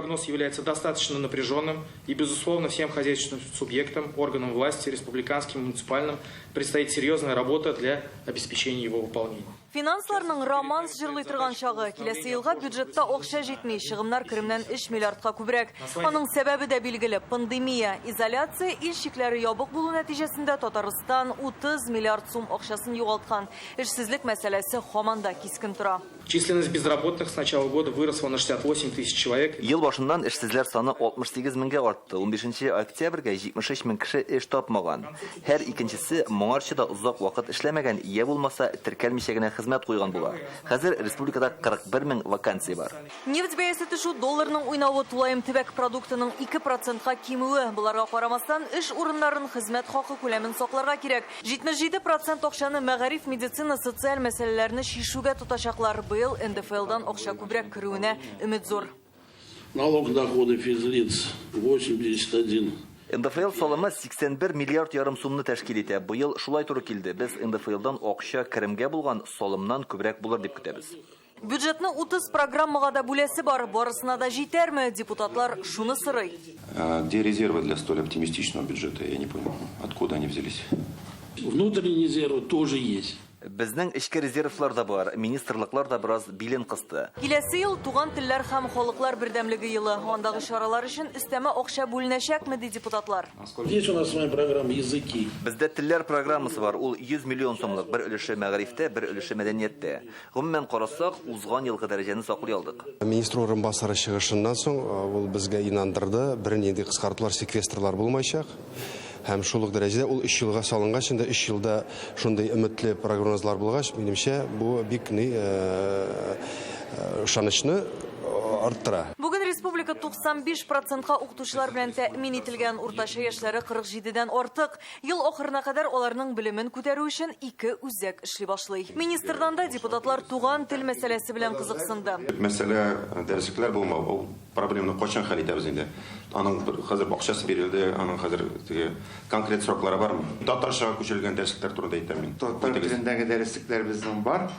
прогноз является достаточно напряженным и, безусловно, всем хозяйственным субъектам, органам власти, республиканским, муниципальным, предстоит серьезная работа для обеспечения его выполнения. Финансларның романс җырлый торган чагы. Киләсе елга бюджетта акча җитми, чыгымнар керемнән 3 миллиардка күбрәк. Аның сәбәбе дә билгеле – пандемия. Изоляция, ил чикләре ябык булу нәтиҗәсендә Татарстан 30 миллиард сум акчасын югалткан. Эшсезлек мәсьәләсе һаман да кискен тора. Численность безработных с начала года выросла на 68 тысяч человек. Ел башыннан эшсезләр саны 68 меңгә артты. 15 октябрьгә 73 мең кеше эш тапмаган. Һәр икенчесе моңарчы да озак вакыт эшләмәгән, я булмаса теркәлмичә генә хезмәт куйган була. Хәзер республикада 41 мең вакансия бар. Нефть бәясе төшү, долларның уйнавы, тулаем төбәк продуктының 2 процентка кимүе. Боларга карамастан, эш урыннарын, хезмәт хакы күләмен сакларга кирәк. 77 процент акчаны мәгариф, медицина, социаль мәсьәләләрне чишүгә тотачаклар. Быел НДФЛдан акча күбрәк керүенә өмет зур. Налог на доходы физлиц 81. НДФЛ салымы 81 миллиард ярым сумны тәшкил итә. Быел шулай туры килде. Без НДФЛдан акча керемгә булган салымнан күбрәк булыр дип көтәбез. Бюджетны 30 программага да бүләсе бар. Барысына да җитәрме? Депутатлар шуны сорый. А где резервы для столь оптимистичного бюджета, я не понял. Откуда они взялись? Внутренние резервы тоже есть. Безнең эчке резервлар да бар. Министрлыклар да бераз билен кысты. Киләсе ел туган телләр һәм халыклар бердәмлеге елы. Андагы чаралар өчен өстәмә акча бүленәчәкме, ди депутатлар. Здесь у нас с вами программа «Языки». Бездә телләр программасы бар. Ул 100 миллион сумлык. Бер өлеше мәгарифтә, бер өлеше мәдәнияттә. Гомумән карасак, узган елгы дәрәҗәне саклый алдык. Министр урынбасары чыгышыннан соң ул безгә инандырды, бернинди кыскартулар, секвестрлар булмаячак. Һәм шул ук дәрәҗәдә ул 3 елга салынгач, инде 3 елда шундый өметле прогнозлар булгач, минемчә, бу бик ни ышанычны арттыра. Бүген республика 95 процентка укытучылар белән тәэмин ителгән, уртача яшьләре 47дән артык. Ел ахырына кадәр аларның белемен күтәрү өчен ике үзәк эшли башлый. Министрдан да депутатлар туган тел мәсьәләсе белән кызыксынды. Мәсьәлә дәреслекләр булмау, ул проблеманы кайчан хәл итәбез инде? Аның хәзер акчасы бирелде, аның хәзер теге конкрет сроклары бармы? Татарчага күчерелгән дәреслекләр турында әйтәм мин. Татар телендәге дәреслекләр безнең бар.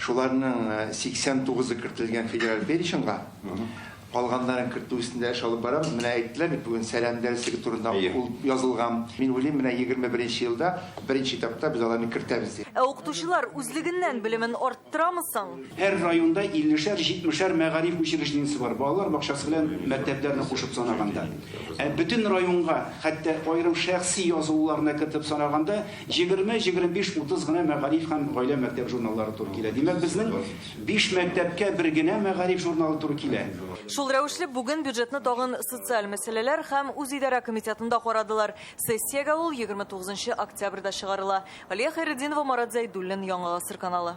Шуларның 89-ы кертелгән федераль переченьга. Калганнарын кертү өстендә эш алып барабыз. Менә әйттеләр бит бүген сәлам дәреслеге турында ул язылган. Мин уйлыйм, менә 21 елда беренче этапта без аларны кертәбез дип. Ә укытучылар үзлегеннән белемен арттырамы соң? Һәр районда 50-шәр, 70-шәр мәгариф учреждениесе бар. Балалар бакчасы белән мәктәпләрне кушып санаганда. Ә бөтен районга, хәтта аерым шәхси язылуларны кертеп санаганда, 20, 25, 30 гына мәгариф һәм гаилә мәктәп журналлары туры килә. Димәк, безнең 5 мәктәпкә бер генә мәгариф журналы туры килә. Шул рәвешле бүген бюджетны тагын социаль мәсьәләләр һәм үзидарә комитетында карадылар. Сессиягә ул 29 октябрьдә чыгарыла. Алия Хәйретдинова, Марат Зәйдуллин, Яңа Гасыр каналы.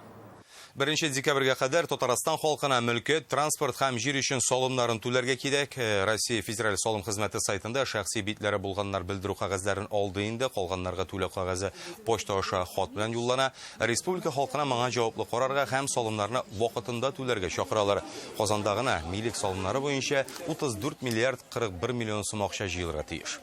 1 декабрьгә кадәр Татарстан халкына мөлкәт, транспорт һәм җир өчен салымнарын түләргә кирәк. Россия Федераль салым хезмәте сайтында шәхси битләре булганнар белдерү кәгазьләрен алды инде, калганнарга түләү кәгазе почта аша хат белән юллана. Республика халкына моңа җаваплы карарга һәм салымнарны вакытында түләргә чакыралар. Казанда гына милек салымнары буенча 34 миллиард 41 миллион сум акча җыелырга тиеш.